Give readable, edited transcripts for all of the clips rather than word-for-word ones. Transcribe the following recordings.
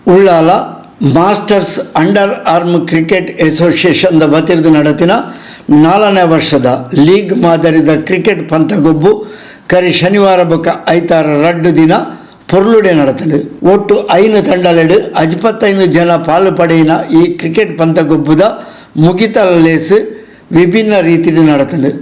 Ullal masters under arm cricket association the ವತಿರ್ದು ನಡತಿನ ನಾಲ್ಕನೇ ವರ್ಷದ ಲೀಗ್ ಮಾದರಿದ ಕ್ರಿಕೆಟ್ ಪಂತಗೊಬ್ಬು ಕರಿ ಶನಿವಾರ ಬೊಕ್ಕ ಐತಾರ ರಡ್ಡು ದಿನ ಪೊರ್ಲುಡೆ ನಡತಂಡು. ಒಟ್ಟು ಐನು ತಂಡಲೆಡು ಅಜ್ಪತ್ತೈನು ಜನ ಪಾಲು ಪಡೆಯಿನ ಈ ಕ್ರಿಕೆಟ್ ಪಂತಗೊಬ್ಬುದ ಮುಗಿತಲ ಲೇಸ್ ವಿಭಿನ್ನ ರೀತಿಡ್ ನಡತಂಡು.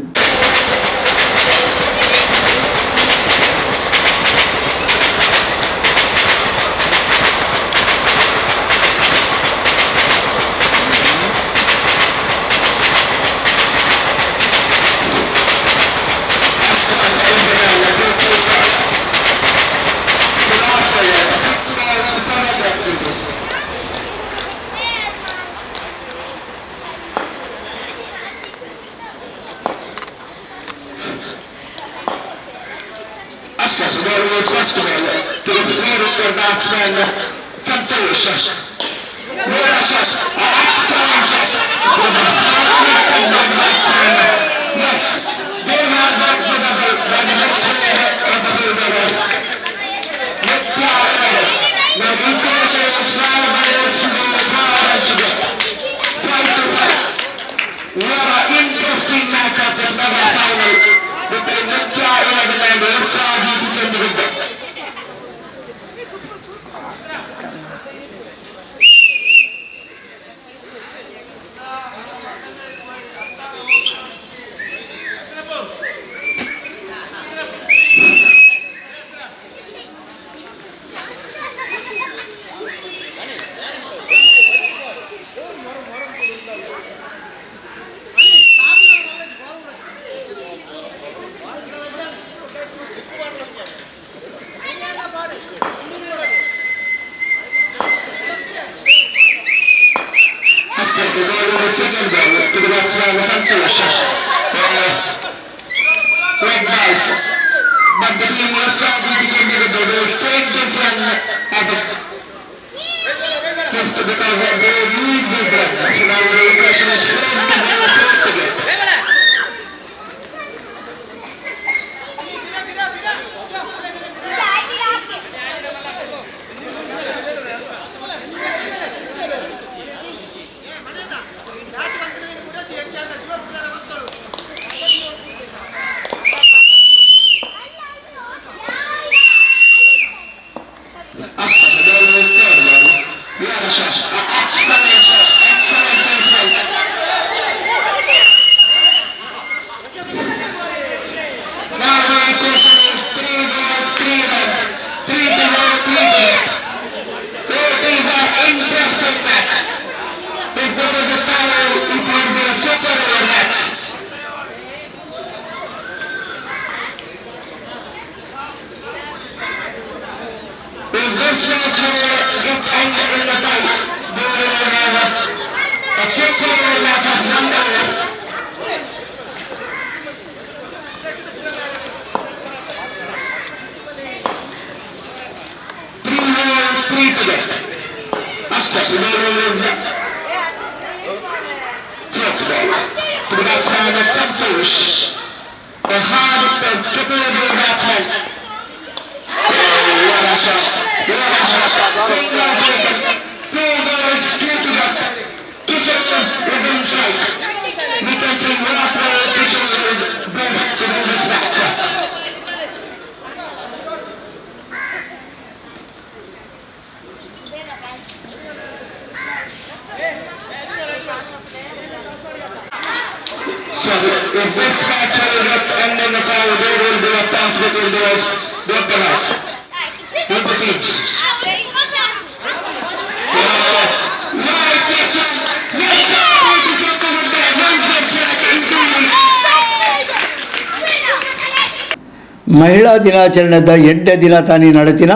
ಮಹಿಳಾ ದಿನಾಚರಣೆದ ಎಡ್ಡೆ ದಿನ ತಾನಿ ನಡತಿನ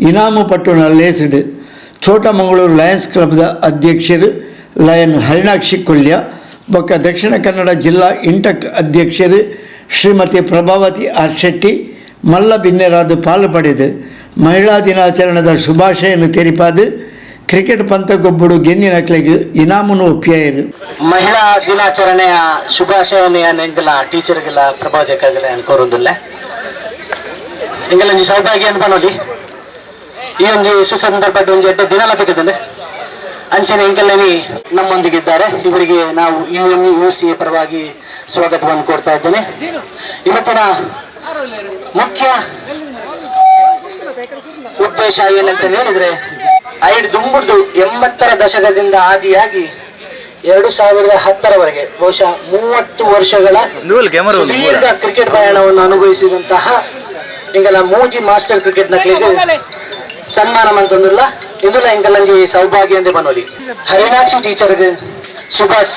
ಇನಾಮು ಪಟ್ಟುನ ಲೇಸ್ಡ್ ಚೋಟಮಂಗಳೂರು ಲಯನ್ಸ್ ಕ್ಲಬ್ದ ಅಧ್ಯಕ್ಷರು ಲಯನ್ ಹರಿಣಾಕ್ಷಿ ಕೊಲ್ಯ ಬೊಕ್ಕ ದಕ್ಷಿಣ ಕನ್ನಡ ಜಿಲ್ಲಾ ಇಂಟಕ್ ಅಧ್ಯಕ್ಷರು ಶ್ರೀಮತಿ ಪ್ರಭಾವತಿ ಆರ್ ಶೆಟ್ಟಿ ಮಲ್ಲ ಬಿನ್ನೆರಾದ ಪಾಲು ಪಡೆದು ಮಹಿಳಾ ದಿನಾಚರಣೆದ ಶುಭಾಶಯನ್ನು ತೆರಿಪಾದು ಕ್ರಿಕೆಟ್ ಪಂತಗೊಬ್ಬಡು ಗೆಂದಿನಕ್ಲೆಗ್ ಇನಾಮುನು ಒಪ್ಪಿಯಾಯರು. ಮಹಿಳಾ ದಿನಾಚರಣೆಯ ಶುಭಾಶಯನ ಎಂಕಲ ಟೀಚರ್ಗೆಲ್ಲ ಪ್ರಭಾವತಿಯಕ್ಕಾಗಲ್ಲ ಕೋರೊಂದುಲ್ಲೆ. ಎಂಕಲ ಒಂಜಿ ಸೌಭಾಗ್ಯ ಅಂತ ಪನೊಲಿ. ಈ ಒಂಜಿ ಸುಸಂದರ್ಭದ ಒಂಜಿ ಎಡ್ಡೆ ದಿನಲ ತೆಗೆದಂದೆ ಅಂಚನೆ ಇಂಕಲ್ಲವಿ ನಮ್ಮೊಂದಿಗಿದ್ದಾರೆ. ಇವರಿಗೆ ನಾವು UMUCA ಪರವಾಗಿ ಸ್ವಾಗತವನ್ನು ಕೊಡ್ತಾ ಇದ್ದೇನೆ. ಇವತ್ತಿನ ಮುಖ್ಯ ಉದ್ದೇಶ ಏನಂತ ಹೇಳಿದ್ರೆ, ಐದು ದುಂಬುಡ್ದು 80ರ ದಶಕದಿಂದ ಆದಿಯಾಗಿ 2010ರವರೆಗೆ ಬಹುಶಃ 30 ವರ್ಷಗಳ ಸುದೀರ್ಘ ಕ್ರಿಕೆಟ್ ಪ್ರಯಾಣವನ್ನು ಅನುಭವಿಸಿದಂತಹ ಇಂಗಲ ಮೂಜಿ ಮಾಸ್ಟರ್ ಕ್ರಿಕೆಟ್ ನಕಲಿಗೆ ಸನ್ಮಾನ ಮಂತೊಂದುಲ್ಲ. ಇಂದುಲ ಎಂಕಲ್ಲಂಜಿ ಸೌಭಾಗ್ಯ ಎಂದೇ ಬನ್ನೋಲಿ. ಹರಿಣಾಕ್ಷಿ ಟೀಚರ್ಗೆ ಸುಭಾಷ್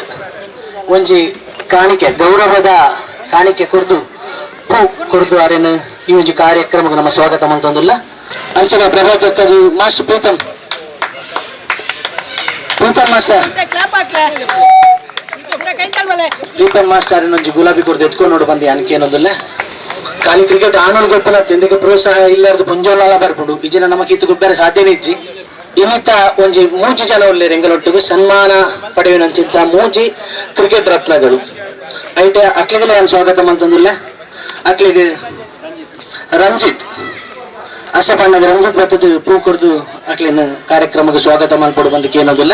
ಒಂಜಿ ಕಾಣಿಕೆ, ಗೌರವದ ಕಾಣಿಕೆ ಕೊರ್ದು ಪೂ ಕೊರ್ದು ಅರೇನು ಈ ಒಂಜಿ ಕಾರ್ಯಕ್ರಮಕ್ಕೆ ನಮ್ಮ ಸ್ವಾಗತ ಮಂತೊಂದುಲ್ಲ. ಅಂಚನೆ Prabhat master Preetham, Preetham master, Preetham master ಒಂಜಿ ಗುಲಾಬಿ ಕೊರ್ದು ಎತ್ಕೊಂಡು ನೋಡು ಬಂದು ಅನಕೇನೊಂದುಲ್ಲ. ಖಾಲಿ ಕ್ರಿಕೆಟ್ ಆನೋಲ್ ಗೊಪ್ಪಲ ತಿಂದಿಗೆ ಪ್ರೋತ್ಸಾಹ ಇಲ್ಲಾರ್ದು ಪುಂಜೋಲಾಲ ಬರ್ಪುಂಡು. ಇಜಿನ ನಮಕ್ ಇತ್ತು ಗೊಬ್ಬರ ಸಾಧ್ಯನೇ ಇಜ್ಜಿ. ಇನ್ನಿತ ಒಂಜಿ ಮೂಜಿ ಜನ ಉಲ್ಲೇರ್ ಎಂಗಲೊಟ್ಟಿಗೆ ಸನ್ಮಾನ ಪಡೆಯುವಂಚಿಂತ ಮೂಜಿ ಕ್ರಿಕೆಟ್ ರತ್ನಗಳು. ಐಟೆ ಅಕ್ಲಿಗೆಲ್ಲ ಏನು ಸ್ವಾಗತ ಮಂತೊಂದುಲ್ಲ. ಅಕ್ಲಿಗೆ ರಂಜಿತ್ ಅಶಪಣ್ಣಗ ರಂಜಿತ್ ಬತ್ತದ ಪೂ ಕೊರ್ದು ಅಕ್ಲಿನ ಕಾರ್ಯಕ್ರಮಕ್ಕೆ ಸ್ವಾಗತ ಮಲ್ಪೊಡು ಬಂದಕ್ಕೆ ಏನೋದಿಲ್ಲ.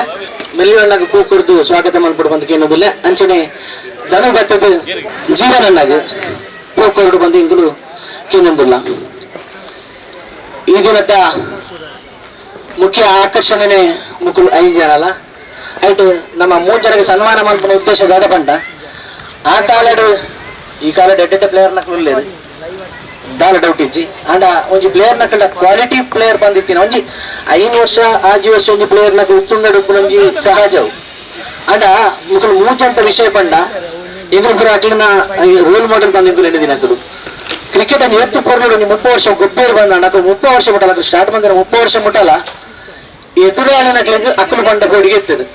ಮೆಲ್ಲಿವಣ್ಣಗ ಪೂ ಕೊರ್ದು ಸ್ವಾಗತ ಮಲ್ಪೊಡು ಬಂದಕ್ಕೆ ಏನೋದಿಲ್ಲ. ಅಂಚನೆ ಧನು ಬತ್ತದ ಜೀವನಣ್ಣಗ ಪೂ ಕೊರಡು ಬಂದು ಇಂಗುಲು ಕೇನೊಂದಿಲ್ಲ. ಈ ದಿನದ ಮುಖ್ಯ ಆಕರ್ಷಣೆನೆ ಮುಕುಲ್ 5 ಜನ ಅಲ್ಲ. ಆಯ್ತು, ನಮ್ಮ 3 ಜನಕ್ಕೆ ಸನ್ಮಾನ ಮಲ್ಪನ ಉದ್ದೇಶ ದಾದ ಪಂಡ ಆ ಕಾಲಡ್ ಈ ಕಾಲಡ್ ಎಡ್ಡೆಡ್ಡ ಪ್ಲೇಯರ್ ನಕಲು ಉಲ್ಲೇರು ದಾಲ ಡೌಟ್ ಇಜ್ಜಿ. ಅಂಡ ಒಂಜಿ ಪ್ಲೇಯರ್ ನಕಲ್ಡ ಕ್ವಾಲಿಟಿ ಪ್ಲೇಯರ್ ಬಂದಿತ್ತೀನಿ. ಒಂಜಿ 5 ವರ್ಷ 6 ವರ್ಷ ಒಂಜಿ ಪ್ಲೇಯರ್ ನಕ ಉತ್ತುಂಗಡ್ ಉಪ್ಪುನ ಒಂಜಿ ಸಹಜವು. ಅಂಡ ಮುಕುಲು ಮೂಜಂತ ವಿಷಯ ಪಂಡ ಎಂಗುಲು ಪೂರ ಅಕ್ಲಿನ ರೋಲ್ ಮಾಡೆಲ್ ಬಂದ ಎಂಗುಲು ಎಣ್ಣೆ ದಿನಕುಲು ಕ್ರಿಕೆಟ್ ಅನ್ನು ಎತ್ತು ಪೊರ್ಲುಡು ಒಂಜಿ 30 ವರ್ಷ ಗೊಬ್ಬೇರು ಬಂದ ಅಕ್ಲು 30 ವರ್ಷ ಮುಟ್ಟಲ್ಲ, ಅಕ್ಲು ಸ್ಟಾರ್ಟ್ ಬಂದ್ರೆ 30 ವರ್ಷ ಮುಟ್ಟಲ್ಲ ಎದುರಾಳಿನಕ್ಲಿಗೆ ಅಕ್ಲು ಬಂಡ ಬೋಡಿಗೆ ಎತ್ತದು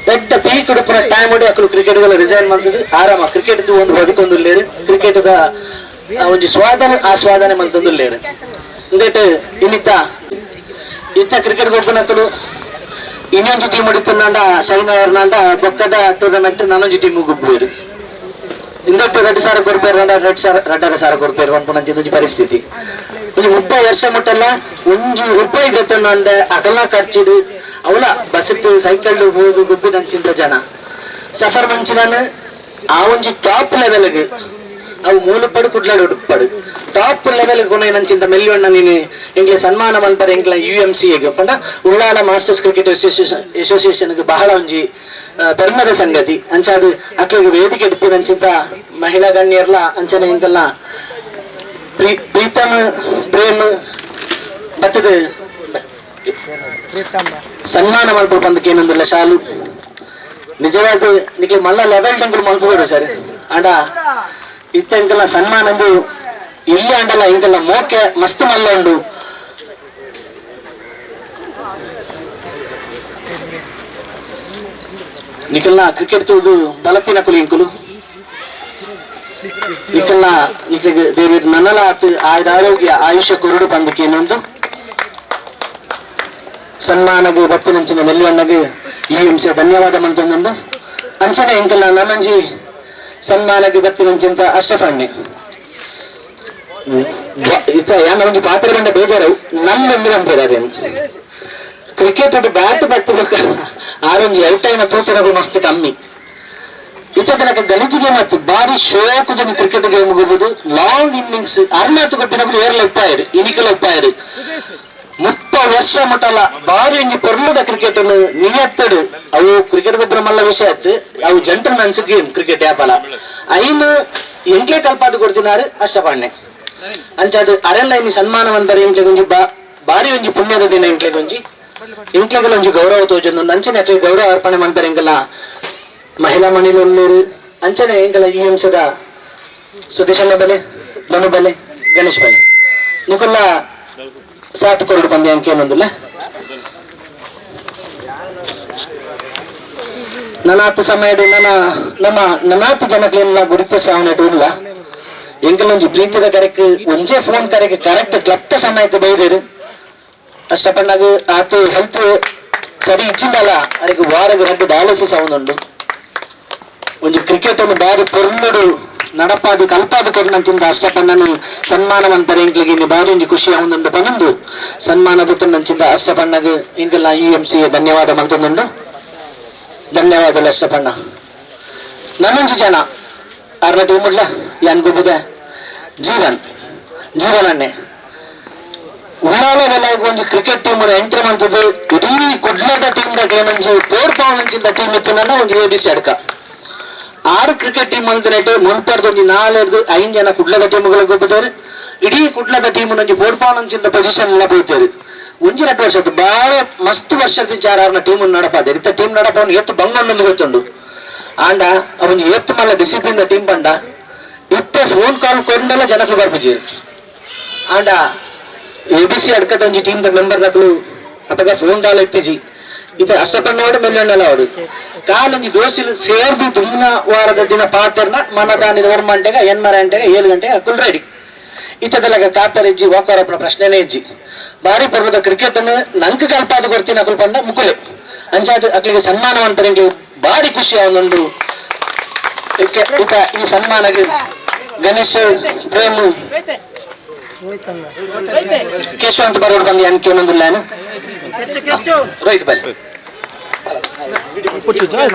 ದೊಡ್ಡ ಪೀಕ್ ಉಡುಪಿನ ಟೈಮ್ ಉಡಿ ಅಕ್ಲು ಕ್ರಿಕೆಟ್ ರಿಸೈನ್ ಮಾಡ್ತದೆ. ಆರಾಮ ಕ್ರಿಕೆಟ್ ಒಂದು ಬದುಕೊಂದು ಲೇರು ಕ್ರಿಕೆಟ್ ಒಂಜಿ ಸ್ವಾದನೆ ಆಸ್ವಾದನೆ ಮಂತೊಂದು ಲೇರು. ಇಂದೇಟ್ ಇನ್ನಿತ್ತ ಇತ್ತ ಕ್ರಿಕೆಟ್ ಗೊಬ್ಬನಕ್ಕಲು ಇನ್ನೊಂದು ಟೀಮ್ ಹೊಡಿತನಾಂಡ ಶೈನ ನಾಂಡ ಬೊಕ್ಕದ ಟೂರ್ನಮೆಂಟ್ ನಾನೊಂಜಿ ಟೀಮ್ ಗುಬ್ಬೇರು. ಇಂದಟ್ಟು 2,000 ಕೊರ್ಪೇರು ನಾಂಡ 2,500 ಕೊರ್ಪೇರು ಪನ್ಪುನಂಚಿನ ಪರಿಸ್ಥಿತಿ. ಒಂಜಿ 30 ವರ್ಷ ಮುಟ್ಟಲ್ಲ ಒಂಜಿ ರೂಪಾಯಿ ಗಟ್ಟಂಡ ಅಕಲ್ನ ಖರ್ಚಿಡು ಅವಲ ಬಸ್ಸಿಟ್ಟು ಸೈಕಲ್ ಹೋದು ಗುಬ್ಬಿನಂಚಿಂತ ಜನ ಸಫರ್ ಮಂಚಿನ ಆ ಒಂಜಿ ಟಾಪ್ ಲೆವೆಲ್ಗೆ ಅವು ಮೂಲಪಡು ಕುಡ್ಲಾಡು ಉಡುಪಡು ಟಾಪ್ ಲೆವೆಲ್ ಕೊನೆಯಂಚಿಂತ ಮೆಲ್ಲಿವಣ್ಣ ನೀನು ಎಂಕ್ಲೆ ಸನ್ಮಾನ ಮಲ್ಪರೆ ಎಂಕ್ಲ UMCA ಪಂಡ ಉಳ್ಳಾಲ masters cricket association ಬಹಳ ಒಂಜಿ ಪೆರ್ಮದ ಸಂಗತಿ. ಅಂಚಾದ ಅಕ್ಲೆಗ್ ವೇದಿಕೆ ಎಡ್ಪಿನಂಚಿಂತ ಮಹಿಳಾ ಗಣ್ಯರ್ಲ ಅಂಚನೆ ಎಂಕಲ್ನ ಪ್ರೀತಮ್ ಪ್ರೇಮ್ ಬತ್ತದ ಸನ್ಮಾನ ಮಲ್ಪ ಬಂದಕ್ಕೆ ಏನಂದಿಲ್ಲ ಶಾಲು ನಿಜವಾದ ನಿಕ್ಲೆ ಮಲ್ಲ ಲೆವೆಲ್ ಟಂಕುಲು ಮಲ್ತುಕೊಡು ಸರ್. ಅಂಡ ಇತ್ತ ಎಂಕಲ್ನ ಸನ್ಮಾನಂದು ಇಲ್ಲಿ ಅಂಡಲ್ಲ ಎಂಕಲ್ನ ಮೋಕೆ ಮಸ್ತ್ ಮಲ್ಲ ಉಂಡು. ನಿಕಲ್ನ ಕ್ರಿಕೆಟ್ ತೂದು ಬಲತಿನ ಕುಲಿ ಇಂಕುಲು ನಿಕಲ್ನ ನಿಕ್ಲಿಗೆ ದೇವಿರ್ ನನ್ನಲ ಆತ್ ಆಯುಧ ಆರೋಗ್ಯ ಆಯುಷ್ಯ ಕೊರಡು ಬಂದಕ್ಕೆ ಇನ್ನೊಂದು ಸನ್ಮಾನಗೆ ಬತ್ತಿನಂಚಿನ ನೆಲ್ಲಿಯಣ್ಣಗೆ ಈ ಹಿಂಸೆ ಧನ್ಯವಾದ ಮಂತೊಂದು. ಅಂಚನೆ ಎಂಕಲ್ನ ನನ್ನಂಜಿ ಸನ್ಮಾನಗೆ ಬತ್ತಿನಂಚಿಂತ ಅಶ್ರಫ್ ಅಣ್ಣೆ ಇತ್ತ ಯಾನ ಒಂಜಿ ಪಾತ್ರ ಬಂಡ ಬೇಜಾರು ನನ್ನ ನಂಬಿರಾರೇನು ಕ್ರಿಕೆಟ್ ಬ್ಯಾಟ್ ಬತ್ತಬೇಕು ಆರೊಂಜಿ ಎರಡು ಟೈಮ್ ತೂತಿನಗು ಮಸ್ತ್ ಕಮ್ಮಿ. ಇತ್ತ ತನಕ ಗಲೀಜು ಗೇಮ್ ಆತು ಬಾರಿ ಶೋಕುದ ಕ್ರಿಕೆಟ್ ಗೇಮ್ ಹೋಗುದು ಲಾಂಗ್ ಇನ್ನಿಂಗ್ಸ್ ಅರ್ನಾತು ಕೊಟ್ಟಿನಗು ಏರ್ಲ ಉಪ್ಪಾಯರು ಇನಿಕಲ ಉಪ್ಪಾಯರು 30 ವರ್ಷ ಮುಟ್ಟಲ್ಲ ಬಾರಿ ಒಂಜಿ ಪೊರ್ಲುದ ಕ್ರಿಕೆಟ್ ನಿಯತ್ತಡು ಅವು ಕ್ರಿಕೆಟ್ ಗೊಬ್ಬರ ಮಲ್ಲ ವಿಷಯ ಆತು ಅವು gentle mens game cricket ಯಾಪಲ ಐನು ಎಂಕ್ಲೆ ಕಲ್ಪಾದು ಕೊಡ್ತಿನಾರು ಅಷ್ಟಪಾಣ್ಣೆ ಅಂಚಾದ ಅರೆಲ್ಲ ಇನ್ನು ಸನ್ಮಾನ ಬಂದರೆ ಎಂಕ್ಲೆ ಒಂಜಿ ಬಾರಿ ಒಂಜಿ ಪುಣ್ಯದ ದಿನ ಎಂಕ್ಲೆ ಒಂಜಿ ಎಂಕ್ಲೆಗಳ ಒಂಜಿ ಗೌರವ ತೋಜೊಂದು ಅಂಚನೆ ಅಕ್ಲೆ ಗೌರವ ಅರ್ಪಣೆ ಮನ್ಪರೆ ಎಂಕಲ್ಲ ಮಹಿಳಾ ಮಣಿಲೊಲ್ಲೂರು ಅಂಚನೆ ಎಂಕಲ ಈ ಹಿಂಸದ ಸುದೇಶನ ಬಲೆ ಧನು ಬಲೆ ಗಣೇಶ್ ಬಲೆ ನಿಕುಲ್ಲ 7 ಕೊರಡು ಬಂದೆ ಅಂಕೇನೊಂದಿಲ್ಲ. ನನಾತ್ ಸಮಯದ ನನ್ನ ನಮ್ಮ ನನಾತ್ ಜನಕ್ಲೆಲ್ಲ ಗುರುತಿಸಾವನೆಟ್ ಇಲ್ಲ ಎಂಕಲೊಂಜಿ ಪ್ರೀತಿದ ಕರೆಕ್ ಒಂಜೇ ಫೋನ್ ಕರೆಕ್ ಕರೆಕ್ಟ್ ಕ್ಲಪ್ತ ಸಮಯಕ್ಕೆ ಬೈದೇರು ಅಷ್ಟಪಣ್ಣಾಗ ಆತ ಹೆಲ್ತ್ ಸರಿ ಇಚ್ಚಿಂದಲ್ಲ ಅದಕ್ಕೆ ವಾರಗೆ 2 ಡಯಾಲಿಸಿಸ್ ಅವನುಂಡು. ಒಂಜಿ ಕ್ರಿಕೆಟ್ ಅನ್ನು ಬಾರಿ ಪೊರ್ಲುಡು ನಡಪಾದು ಕಲ್ಪಾದು ಕೊರ್ನಂಚಿಂದ ಅಷ್ಟಪಣ್ಣನು ಸನ್ಮಾನ ಮಂತಾರೆ ಎಂಕ್ಲಿಗೆ ಇನ್ನು ಬಾರಿ ಒಂಜಿ ಖುಷಿ ಆವೊಂದುಂಡು ಪನೊಂದು ಸನ್ಮಾನ ನಂಚಿಂದ ಅಷ್ಟಪಣ್ಣಗ್ ಇಂಕಲ್ನ ಯುಎಂಸಿ ಧನ್ಯವಾದ ಮಲ್ತೊಂದುಂಡು. ಧನ್ಯವಾದಗಳು ಅಷ್ಟಪಣ್ಣ. ನನ್ನೊಂಜಿ ಜನ ಅರ್ನ ಟೀಮ್ ಯಾನ್ ಗೊಬ್ಬುದ ಜೀವನ್ ಜೀವನ್ ಅಣ್ಣೆ ಉಳ್ಳಾಲ ಒಂಜಿ cricket team entry ಮಂತದ್ದು ಇಡೀ ಕುಡ್ಲದ ಟೀಮ್ ದ ಒಂಜಿ ಪೋರ್ ಪೌಂಡ್ ಟೀಮ್ ಇತ್ತಿನ ಒಂಜಿ ಎಬಿಸಿ ಅಡ್ಕ ಆರು ಕ್ರಿಕೆಟ್ ಟೀಮ್ ಅಂತಿನಟ್ಟು ಮುಲ್ಪರ್ದು ಒಂಜಿ ನಾಲೆರ್ದು 5 ಜನ ಕುಡ್ಲದ ಟೀಮ್ಗಳು ಗೊಬ್ಬುತ್ತಾರೆ. ಇಡೀ ಕುಡ್ಲದ ಟೀಮ್ ಒಂಜಿ ಬೋರ್ ಪೌಂಡ್ ಪೊಸಿಷನ್ ಎಲ್ಲ ಪೋಯ್ತಾರೆ. ಒಂಜಿ 2 ವರ್ಷ ಬಾಳ ಮಸ್ತ್ ವರ್ಷದ ಚಾರ ಟೀಮ್ ನಡಪಾದೆ ಇತ್ತ ಟೀಮ್ ನಡಪವನು ಎತ್ತು ಬಂಗೊಂಡು ಗೊತ್ತುಂಡು ಆಂಡ ಅವನ್ ಏತ್ತು ಮಲ್ಲ ಡಿಸಿಪ್ಲಿನ್ ಟೀಮ್ ಪಂಡ ಇತ್ತ ಫೋನ್ ಕಾಲ್ ಕೊಂಡೆಲ್ಲ ಜನಕ್ಕೆ ಬರ್ಪುಜೇರು. ಆಂಡ ಎಬಿಸಿ ಅಡ್ಕದ ಒಂಜಿ team the member ದಕ್ಲು ಅಪಗ ಫೋನ್ ದಾಲ ಇತ್ತಿಜಿ ಇತ ಅಷ್ಟಪಣ್ಣವಡು ಮೆಲ್ಲಣ್ಣಲ ಅವರು ಕಾಲೊಂಜಿ ದೋಸಿಲು ಸೇರ್ದು ತುಮ್ನ ವಾರದ ದಿನ ಪಾತೆರ್ನ ಮನದಾನಿದ ವರ್ಮಂಟೆಗ ಎನ್ಮರ ಗಂಟೆಗ 7 ಗಂಟೆಗೆ ಅಕುಲ್ ರೆಡಿ ಇತ್ತದೆಲ್ಲ ಕಾಪರ್ ಇಜ್ಜಿ ವಾಕರಪ್ಪನ ಪ್ರಶ್ನೆನೇ ಇಜ್ಜಿ. ಬಾರಿ ಪರ್ವದ ಕ್ರಿಕೆಟ್ ಅನ್ನು ನಂಕ್ ಕಲ್ಪಾದ ಕೊಡ್ತೀನಿ ಅಕುಲ್ ಪಂಡ ಮುಕುಲೆ ಅಂಚಾದ ಅಕ್ಲಿಗೆ ಸನ್ಮಾನ ಅಂತಾರೆ ಬಾರಿ ಖುಷಿ ಅವನೊಂದು. ಇತ ಈ ಸನ್ಮಾನಕ್ಕೆ ಗಣೇಶ್ ಪ್ರೇಮ್ ಕೇಶವಂತ ಬರೋಡು ಬಂದು ಅನ್ಕೆ ಒಂದೊಂದಿಲ್ಲ ರೋಹಿತ್ ಬನ್ನಿ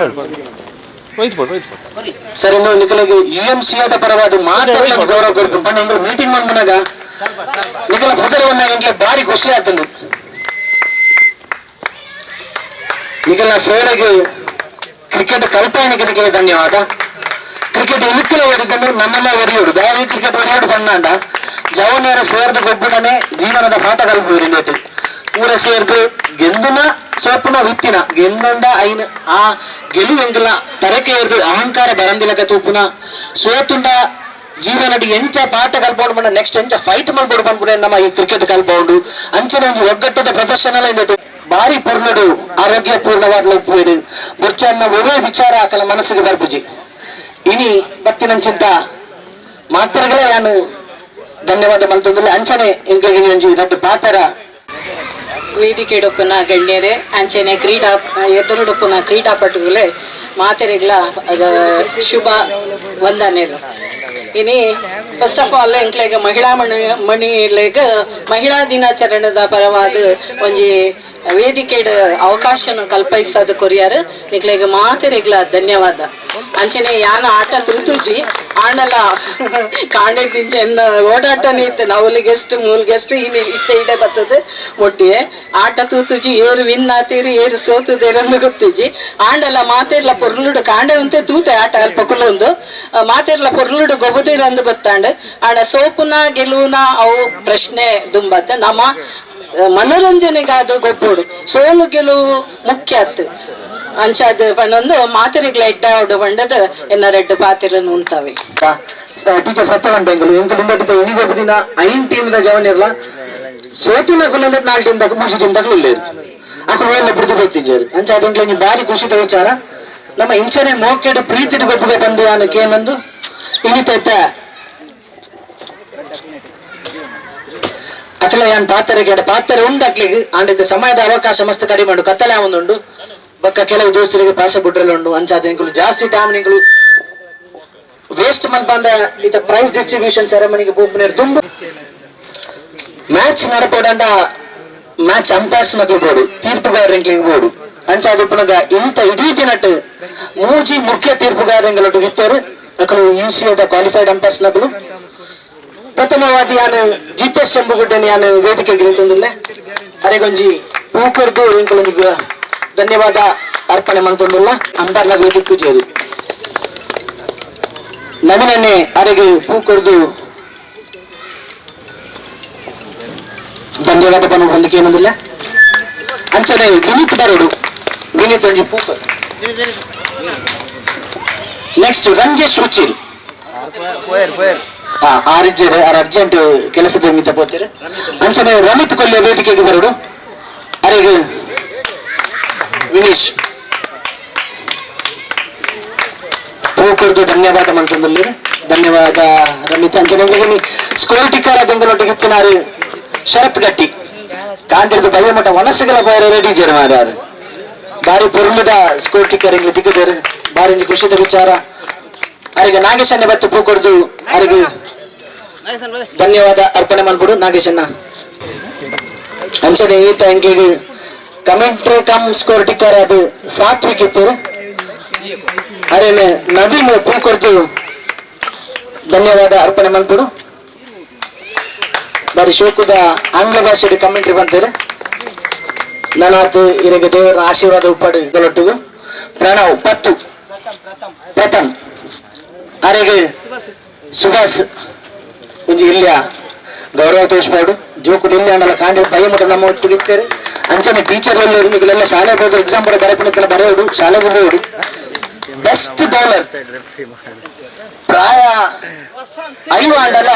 ಸರ್. ಇನ್ನು ನಿಖಲಿಗೆ ಯುಎಂಸಿ ಆದ ಪರವಾದ ಮಾತಾಡಲು ಗೌರವ ಕೊಡ್ತು ಪಂಡ ಇಂಗ್ಲ ಮೀಟಿಂಗ್ ಮಾಡ್ಬನಾಗ ನಿಖಲ ಪುದರವನ್ನ ಇಂಗ್ಲ ಬಾರಿ ಖುಷಿ ಆತಂದು. ನಿಖಲ ಸೇನೆಗೆ ಕ್ರಿಕೆಟ್ ಕಲ್ಪನೆಗೆ ನಿಖಲ ಧನ್ಯವಾದ. ಕ್ರಿಕೆಟ್ ಇಲುಕಲ ಒರಿದನ್ನು ನನ್ನೆಲ್ಲ ಒರಿಯೋಡು ದಯವಿ ಕ್ರಿಕೆಟ್ ಒರಿಯೋಡು ಬಂದಾಂಡ ಜವನೇರ ಸೇರ್ದ ಗೊಬ್ಬುಡನೆ ಜೀವನದ ಪಾಠ ಕಲ್ಪು ಪೂರ ಸೇರ್ದು ಗೆಂದುನ ಸೋಪುನ ವಿತ್ತಿನ ಗೆಂದಂಡ ಐನ ಆ ಗೆಲುವೆಂಗಲ ತರಕೆ ಏರ್ದು ಅಹಂಕಾರ ಬರಂದಿಲಕ ತೂಪುನ ಸೋತುಂಡ ಜೀವನಡಿ ಎಂಚ ಪಾಠ ಕಲ್ಪೌಂಡು ಬಂಡ ನೆಕ್ಸ್ಟ್ ಎಂಚ ಫೈಟ್ ಮಾಡ್ಬೋದು ಬಂದ್ಬಿಡೆ ನಮ್ಮ ಈ ಕ್ರಿಕೆಟ್ ಕಲ್ಪೌಂಡು ಅಂಚನೆ ಒಂದು ಒಗ್ಗಟ್ಟದ ಪ್ರದರ್ಶನ ಇಂದದ್ದು ಬಾರಿ ಪೂರ್ಣಡು ಆರೋಗ್ಯ ಪೂರ್ಣವಾದ ಉಪ್ಪುವೇಡು ಬುರ್ಚನ್ನ ಒಳ್ಳೆ ವಿಚಾರ ಆಕಲ ಮನಸ್ಸಿಗೆ ಬರ್ಪುಜಿ. ಇನಿ ಬತ್ತಿನಂಚಿಂತ ಮಾತ್ರಗಳೇ ನಾನು ಧನ್ಯವಾದ ಮಲ್ತೊಂದಿಲ್ಲ ಅಂಚನೆ ಇಂಕ ಒಂಜಿ ರಡ್ಡು ಪಾತರ ವೇದಿಕೆಡೊಪ್ಪುನ ಗಣ್ಯರೇ ಅಂಚನೆ ಕ್ರೀಡಾ ಎದುರುಡೊಪ್ಪುನ ಕ್ರೀಡಾಪಟುಗಳೇ ಮಾತೆರೆಗ್ಲ ಶುಭ ವಂದನೆಲು. ಇನಿ first of all ಎಂಕ್ಲೆಗ್ ಮಹಿಳಾ ಮಣಿಲೆಗ್ ಮಹಿಳಾ ದಿನಾಚರಣೆದ ಪರವಾದ ಒಂಜಿ ವೇದಿಕೆಡ್ ಅವಕಾಶನ ಕಲ್ಪಿಸೋದು ಕೊರಿಯಾರು ನಿಕ್ಲೆಗ್ ಮಾತೆರೆಗ್ಲ ಧನ್ಯವಾದ. ಅಂಚನೆ ಯಾನ ಆಟ ತೂತುಜಿ ಆಂಡಲ ಕಾಂಡೆ ದಿಂಚೆ ಎನ್ನ ಓಡಾಟನೇ ಇತ್ತು ನಾವುಲಿ ಗೆಸ್ಟ್ ಮೂಲ್ ಗೆಸ್ಟ್ ಇನ್ನು ಇತ್ತೆ ಇಡೆ ಬರ್ತದೆ ಒಟ್ಟಿಗೆ ಆಟ ತೂತುಜಿ ಏರು ವಿನ್ ಆತೀರಿ ಏರು ಸೋತುದೇರಂದು ಗೊತ್ತಿಜಿ. ಆಂಡಲ ಮಾತೆರ್ಲ ಪೊರ್ಲುಡು ಕಾಂಡೆ ಉಂತೆ ತೂತೆ ಆಟ ಅಲ್ಪ ಕುಲ್ಲೊಂದು ಮಾತೆರ್ಲ ಪೊರ್ಲುಡು ಗೊಬ್ಬುದಿರಂದು ಗೊತ್ತಾಂಡ್. ಆಂಡ ಸೋಪುನ ಗೆಲುವುನ ಅವು ಪ್ರಶ್ನೆ ದುಂಬತ್ತ ನಮ್ಮ ಮನೋರಂಜನೆಗಾದ ಗೊಬ್ಬೋಡು ಸೋಲು ಗೆಲುವು ಮುಖ್ಯ ಆತು ಅಂಚಾದ ಪಂಡೊಂದು ಮಾತೆರೆಗ್ಲ ಎಡ್ಡ ಆವಡು ಪಂಡದ ಎನ್ನ ರೆಡ್ಡು ಪಾತೆರನು ಉಂತವೆ. ಟೀಚರ್ ಸತ್ಯವಂತ ಎಂಕುಲು ಎಂಕುಲು ಇನಿ ಗೊಬ್ಬುದಿನ 5 ಟೀಮ್ the ಜವನ್ ಇರ್ಲ ಸೋತಿನ ಕುಲ್ಲಂದ 4 ಟೀಮ್ ದಕ 3 ಟೀಮ್ ದಕ ಉಲ್ಲೇರು ಅಕುಲು ಎಲ್ಲ ಬಿಡ್ದು ಗೊತ್ತಿದ್ದಾರೆ ಅಂಚಾದ ಎಂಕ್ಲು ಬಾರಿ ಖುಷಿದ ವಿಚಾರ. ನಮ್ಮ ಇಂಚನೆ ಮೋಕೆಡ್ ಪ್ರೀತಿಡ್ ಗೊಬ್ಬುಗೆ ಬಂದು ಅನ್ನಕ್ಕೆ ಏನಂದು ಇನಿತೈತ ಅಕಲ ಯಾನ್ ಪಾತೆರೆಗೆ ಪಾತೆರೆ ಉಂಡು ಅಕ್ಲಿಗೆ ಆಂಡಿದ್ದ ಸಮಯದ ಅವಕಾಶ ಮಸ್ತ್ ಕಡಿಮೆ ಉಂಡು ಕತ್ತಲೆ ಒಂದುಂಡು ಬಕ್ಕ ಕೆಲವು ದೋಸ್ತರಿಗೆ ಪಾಸ ಬುಡ್ರಲ್ಲ ಉಂಡು ಅಂಚಾದ ಎಂಕುಲು ಜಾಸ್ತಿ ಟೈಮ್ ನಿಂಕುಲು ವೇಸ್ಟ್ ಮಲ್ಪಂದ ಇತ ಪ್ರೈಸ್ ಡಿಸ್ಟ್ರಿಬ್ಯೂಷನ್ ಸೆರೆಮನಿಗೆ ಪೋಪುನೇರು ದುಂಬು ಮ್ಯಾಚ್ ನಡಪೋಡಂಡ ಮ್ಯಾಚ್ ಅಂಪೈರ್ಸ್ ನಕಲು ಬೋಡು ತೀರ್ಪುಗಾರರಿಂಗ್ಲಿಗೆ ಬೋಡು ಅಂಚಾದ ಉಪ್ಪುನಗ ಇಂತ ಇಡೀ ದಿನಟ್ ಮೂಜಿ ಮುಖ್ಯ ತೀರ್ಪುಗಾರರಿಂಗಲೊಟ್ಟು ಇತ್ತೇರು ನಕಲು ಯುಸಿಎದ ಕ್ವಾಲಿಫೈಡ್ ಅಂಪೈರ್ಸ್ ನಕಲು. ಪ್ರಥಮವಾಗಿ ಯಾನು ಜಿತೇಶ್ ಶಂಭುಗುಡ್ಡನ್ ಯಾನು ವೇದಿಕೆಗೆ ನಿಂತೊಂದುಲ್ಲೆ ಅರೆಗೊಂಜಿ ಪೂಕರ್ದು ಎಂಕುಲೊಂಜಿ ಧನ್ಯವಾದ ಅರ್ಪಣೆ ಮಂತೊಂದುಲ್ಲ ಅಂಬರ್ಲ ವೇದಿಕೆ ಸೇರಿ ನವೀನನ್ನೇ ಅರೆಗೆ ಪೂಕರ್ದು ಧನ್ಯವಾದ ಪನ ಹೊಂದಿಕೆ ಏನೊಂದಿಲ್ಲ ಅಂಚನೆ ವಿನೀತ್ ಬರೋಡು ವಿನೀತ್ ಒಂಜಿ ಪೂಕರ್. ನೆಕ್ಸ್ಟ್ ರಂಜೇಶ್ ಉಚ್ಚಿಲ್ ಆರಿಜ್ಜರು ಆರ್ ಅರ್ಜೆಂಟ್ ಕೆಲಸದ ನಿಮಿತ್ತ ಪೋತೀರಿ. ಅಂಚನೆ ರಮಿತ್ ಕೊಲ್ಯ ವೇದಿಕೆಗೆ ಬರೋಡು ಅರೆಗೆ ವಿನೀಶ್ ಪೂಕರ್ದು ಧನ್ಯವಾದ ಮಂತೊಂದುಲ್ಲೆರ್. ಧನ್ಯವಾದ ರಮಿತ್. ಅಂಚನೆ ಸ್ಕೂಲ್ ಟಿಕ್ಕರ್ ಬೆಂಗಳೂರಿಗೆ ಇತ್ತಿನಾರು ಶರತ್ ಗಟ್ಟಿ ಕಾಂಡಿರ್ದು ಬಯ್ಯಮಠ ವನಸ್ಸುಗಳ ಬಯರೆ ರೆಡಿ ಜನ ಮಾರ್ಯಾರು ಬಾರಿ ಪೊರ್ಲುದ ಸ್ಕೂಲ್ ಟಿಕ್ಕರ್ ಇಂಗ್ಲಿ ತಿಕ್ಕದೇರು ಬಾರಿ ಖುಷಿದ ವಿಚಾರ. ಅರೆಗೆ ನಾಗೇಶನ್ನ ಬತ್ತು ಪೂ ಕೊಡ್ದು ಅರೆಗೆ ಧನ್ಯವಾದ ಅರ್ಪಣೆ ಮಾಡ್ಬಿಡು ನಾಗೇಶನ್ನ. ಅಂಚನೆ ಈತ ಎಂಕ್ಲೆಗ್ ಕಮೆಂಟ್ರಿ ಕಮ್ ಸ್ಕೋರ್ ಟಿಕ್ಕರ್ ಅದು ಸಾತ್ವಿಕ್ ಇತ್ತು. ಅರೇನೆ ನವೀನ್ ಪೂ ಕೊಡ್ದು ಧನ್ಯವಾದ ಅರ್ಪಣೆ ಮಲ್ಪುಡು. ಬಾರಿ ಶೋಕುದ ಆಂಗ್ಲ ಭಾಷೆಡ್ ಕಮೆಂಟ್ರಿ ಬಂತಾರೆ. ನನಾತ್ ಇರೆಗೆ ದೇವರ ಆಶೀರ್ವಾದ ಉಪ್ಪಾಡು ಗೊಲೊಟ್ಟುಗು. ಪ್ರಣವ್ ಪತ್ತು ಪ್ರಥಮ್ ಅರೆಗೆ ಸುಭಾಷ್ ಒಂಜಿ ಇಲ್ಯ ಗೌರವ ತೋರಿಸ್ಪಾಡು. ಜೋಕುಲು ಇಲ್ಲಿ ಅಂಡಲ ಕಾಂಡೆ ಪಯ್ಯ ಮುಟ್ಟ ನಮ್ಮ ಒಟ್ಟಿಗೆ ಇರ್ತಾರೆ. ಅಂಚನೆ ಟೀಚರ್ ನಿಗಲೆಲ್ಲ ಶಾಲೆ ಹೋದ ಎಕ್ಸಾಮ್ ಬರ ಬರೆಪುನಕ್ಕೆಲ್ಲ ಬರೆಯೋಡು, ಶಾಲೆಗೆ ಹೋಗೋಡು. ಬೆಸ್ಟ್ ಬೌಲರ್ ಪ್ರಾಯ 5 ಅಂಡಲ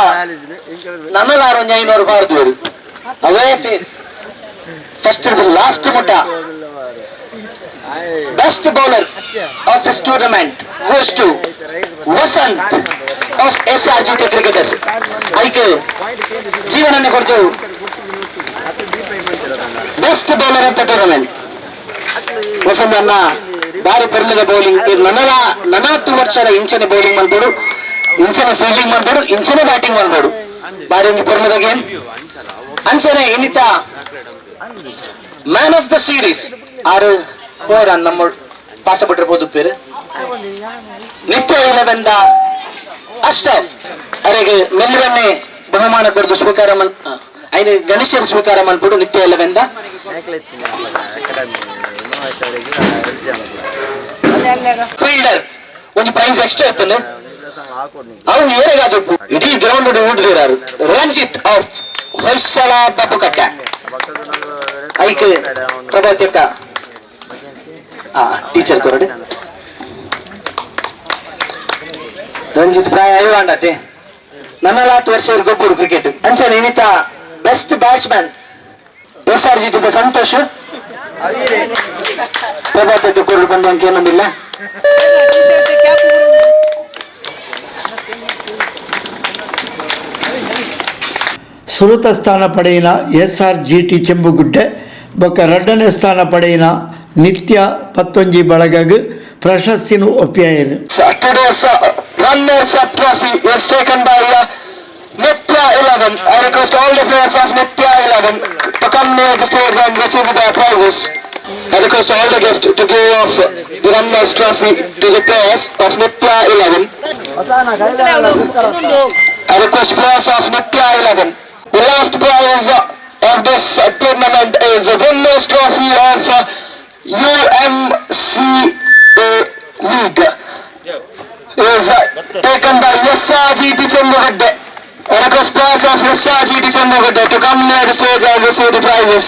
ನನ್ನಲಾರು ಒಂಜಿ 500 ಬಾರ್ದುವರು. ಅವೇ ಫೇಸ್ ಫಸ್ಟ್ ಲಾಸ್ಟ್ ಮುಟ್ಟ. Best bowler of this tournament goes to Vasant of SRGT Cricketers. ಐಕ್ ಜೀವನನ್ನು ಕೊಡ್ತು best bowler of the tournament Vasant ಅನ್ನ. ಬಾರಿ ಪೆರ್ಲದ ಬೌಲಿಂಗ್. ನನಲ ನನಾತ್ತು ವರ್ಷದ ಇಂಚನೆ ಬೌಲಿಂಗ್ ಮಾಡ್ಬೋದು, ಇಂಚನೆ ಫೀಲ್ಡಿಂಗ್ ಮಾಡ್ಬೋದು, ಇಂಚನೆ ಬ್ಯಾಟಿಂಗ್ ಮಾಡ್ಬೋದು. ಬಾರಿ ಒಂಜಿ ಪೆರ್ಲದ ಗೇಮ್. ಅಂಚನೆ ಇನ್ನಿತ ಮ್ಯಾನ್ ಆಫ್ the series ಆರು ಪೋರ ನಮ್ಮ ಪಾಸಪಟ್ಟಿರ್ಬೋದು ಪೇರು ನಿತ್ಯ ಇಲವೆಂದ ಅಶ್ರಫ್ ಅರೆಗೆ ಮೆಲ್ಲವನ್ನೇ ಬಹುಮಾನ ಕೊಡ್ದು ಸ್ವೀಕಾರ ಮನ್ ಐನು ಗಣೇಶರು ಸ್ವೀಕಾರ ಮನ್ಪುಡು ನಿತ್ಯ ಇಲವೆಂದ. ಫೀಲ್ಡರ್ ಒಂದು ಪ್ರೈಸ್ ಎಕ್ಸ್ಟ್ರಾ ಇತ್ತಲ್ಲ, ಅವು ಏರೆಗಾದಪ್ಪು ಇಡೀ ಗ್ರೌಂಡ್ ಊಟದಿರಾರು. ರಂಜಿತ್ ಆಫ್ ಹೊಯ್ಸಳ ಬಬ್ಬುಕಟ್ಟ. ಐಕ್ ಪ್ರಭಾತಕ್ಕ ಟೀಚರ್ ಕೊರಡು. ರಂಜಿತ್ ಪ್ರಾಯ ಐವಾಂಡತೆ ನನ್ನಲಾತ್ ವರ್ಷ ಗೊಬ್ಬರು ಕ್ರಿಕೆಟ್. ಅಂಚನೆ ಇನ್ನಿತ ಬೆಸ್ಟ್ ಬ್ಯಾಟ್ಸ್ಮನ್ ಎಸ್.ಆರ್.ಜಿ ಸಂತೋಷ್. ಪ್ರಭಾತ ಕೊರಡು ಬಂದಂಕ ಏನೊಂದಿಲ್ಲ. ಸುರುತ ಸ್ಥಾನ ಪಡೆಯಿನ ಎಸ್.ಆರ್.ಜಿ.ಟಿ ಚೆಂಬುಗುಡ್ಡೆ ಬೊಕ್ಕ ರಡ್ಡನೇ ಸ್ಥಾನ ಪಡೆಯಿನ ನಿತ್ಯ ಪತ್ತೊಂಜಿ ಬಳಗಗ್ ಪ್ರಶಸ್ತಿನು ಒಪ್ಪಿಯಾಯರು. Today's runners up trophy is taken by Nitya 11. I request all the players of Nitya 11 to come near the stage and receive their prizes. I request all the guests to give off the runners trophy to the players of Nitya 11. I request players of Nitya 11. The last prize of this tournament is the winners trophy of UMCA League is taken by SRGT Chandagudde. I request players of SRGT Chandagudde to come near the stage and receive the prizes.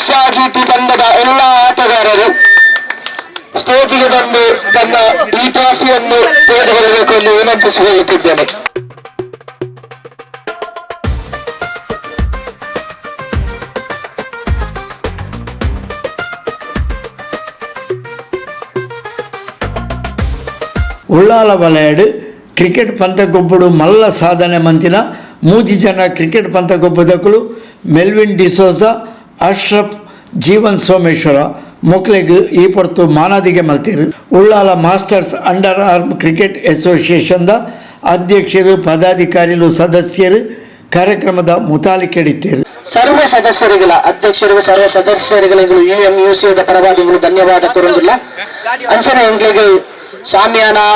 SRGT ತಂಡದ ಎಲ್ಲ ಆಟಗಾರರು ಸ್ಟೇಜಿಗೆ ಬಂದು ತನ್ನ ಈ ಟ್ರೋಫಿಯನ್ನು ತೆಗೆದುಕೊಳ್ಳಬೇಕು ಎಂದು ವಿನಂತಿಸಿಕೊಳ್ಳುತ್ತಿದ್ದೇನೆ. Ullal ವಲಯಡ್ cricket ಪಂತಗೊಬ್ಬುಡು ಮಲ್ಲ ಸಾಧನೆ ಮಂತಿನ ಮೂಜಿ ಜನ ಕ್ರಿಕೆಟ್ ಪಂತಗೊಬ್ಬದಕುಲು ಮೆಲ್ವಿನ್ ಡಿಸೋಜಾ, ಅಶ್ರಫ್, ಜೀವನ್ ಸೋಮೇಶ್ವರ ಮೊಕ್ಲೆಗ್ ಈ ಪೊರ್ತು ಮಾನಾದಿಗೆ ಮಲ್ತೇರು. Ullal masters under arm cricket ಅಸೋಸಿಯೇಷನ್ದ ಅಧ್ಯಕ್ಷರು, ಪದಾಧಿಕಾರಿಗಳು, ಸದಸ್ಯರು ಕಾರ್ಯಕ್ರಮದ ಮುತಾಲಿಕೆಡಿತ್ತೇರು. ಸರ್ವ ಸದಸ್ಯರುಗಳ ಅಧ್ಯಕ್ಷರು, ಸರ್ವ ಸದಸ್ಯರುಗಳಿಗೂ ಯುಎಂಯುಸಿ ಪರವಾಗಿ ಧನ್ಯವಾದ ಕೊರೊಂದುಲ್ಲ. ಅಂಚನೆ ಎಂಕ್ಲೆಗ್ ಶಾಮಿಯಾನ.